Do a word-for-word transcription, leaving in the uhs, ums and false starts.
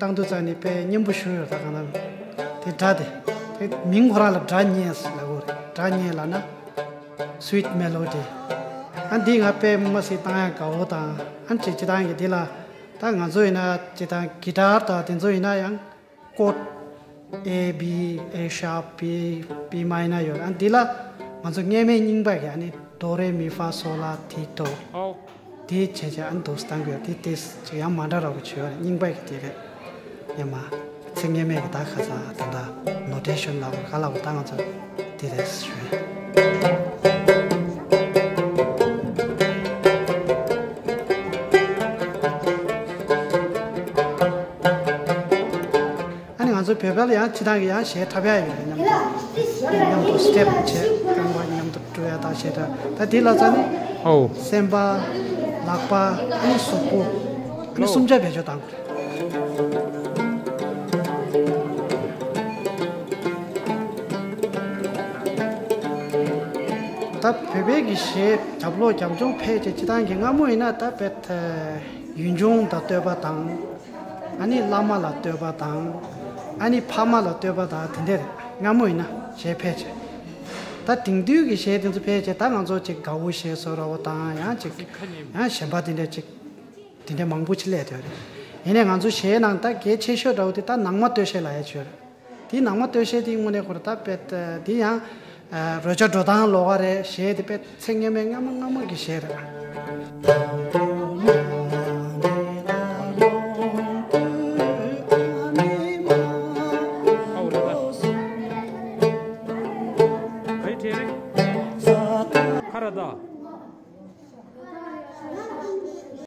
བཏང་དུས་ཙང་ནི་དཔེ་སྙན་པོ་ཞུ་ཡོད་ད་གང་ལྟར། དེ་སྒྲ་དེ། དེ་མིང་ཁོ་རང་ལ་སྒྲ་སྙན་ལབ་དགོས་རེད། སྒྲ་སྙན་ལབ་ན། Sweet Melody། ཨ་འདི་ང་དཔེ་མ་སྲིད་བཏང་ཡག་དགའ་བོ་དང་། ཨ་ཅེ་སྤྱི་བཏང་གི་འདི་ལ། ད་ང་ཚོ་ཡིན་ན་སྤྱི་བཏང་གི་ཏར་དང་དེ་ཚོ་ཡིན་ན་ཡང་ཀོཌ། A B, A sharp, B, B minor ཡོད། ཨ་འདི་ལ་ང་ཚོ་སྔས་མའི་རྙིང་པ་གི་ཨ་ནི་do re mi fa so la ti do། འདི་བྱས་བྱས་ཨ་འདུག་སེ་བཏང་དགོས། འདི་ཏིས་ཅིག་ཡང་མ་འདྲ་རོགས་ཀྱི་བྱོས་རྙིང་པ་གི་དེ་རེད། ཡ་མ། ཚིག་སྔས་མའི་གི་ད་ཁ་ཚ་དེ་འདྲ་ནོ་ཊེ་ཤན་ལ་ག་ལ་བ་ད་ང་ཚོ་དེ་རེད་ཞུ། ཨ་ནི་ང་ཚོ་བོད་པ་ལ་ཡང་སྤྱི་བཏང་གི་ཡང་གཞས་འཁྲབ་ཡ་ཡོད་རེད། མཉམ་དུ་མཉམ་དུ་སི་ཊེབ་བྱས་རྐང་པ་མཉམ་དུ་འགྲོ་ཡ་དང་གཞས་འཁྲབ། ད་དེ་ལ་ཙ་ནི་ཨོ། སེམས་པ། ལག་པ། ཨ་ནི་གཟུགས་པོ། ཨ་ནི་གསུམ་ཆ་བེད་སྤྱོད་བཏང་དགོས་རེད། ད་བོད་པའི་གི་གཞས་རྒྱབ་ལོགས་རྒྱབ་ལྗོངས་ཕལ་ཆེར་སྤྱི་བཏང་གི་སྔ་མོ་ཡིན་ན་ད་དཔེ་ཡུལ་ལྗོངས་དང་བསྟོད་པ་དང་། ཨ་ནི་བླ་མ་ལ་བསྟོད་པ་དང་། ཨ་ནི་ཕ་མ་ལ་བསྟོད་པ་དང་དེ་འདྲ་རེད། སྔ་མོ་ཡིན་ན་གཞས་ཕལ་ཆེར། ད་དེང་དུས་ཀྱི་གཞས་དེ་ཚོ་ཕལ་ཆེར་ད་ང་ཚོ་ཅིག་དགའ་བོ་གཞས་བཟོ་འདྲ་བོ་དང་ཡང་ཅིག་ཡང་གཞན་པ་དེ་འདྲ་ཅིག་དེ་འདྲ་མང་པོ་ཅིག་སླེབས་བསྡད་རེད། ཡིན་ནའི་ང་ཚོ་གཞས་ནང་ད་གལ་ཆེ་ཤོས་འདྲ་བོ་དེ་ད་ནང་མ་སྟོད་གཞས་ལབ་ཡ་ཅིག་ཡོད་རེད། དེ་ནང་མ་སྟོད་གཞས་དེ་དངོས་གནས་ཁོ་རང་ད་དཔེ་དེ་ཡང་རོལ་ཆ་འགྲོ་སྟངས་ལོགས་ཀ་རེད། གཞས་དེ་དཔེ་ཚེ་སྔོན་མའི་སྔ་མ་སྔ་མ་གི་གཞས་རེད།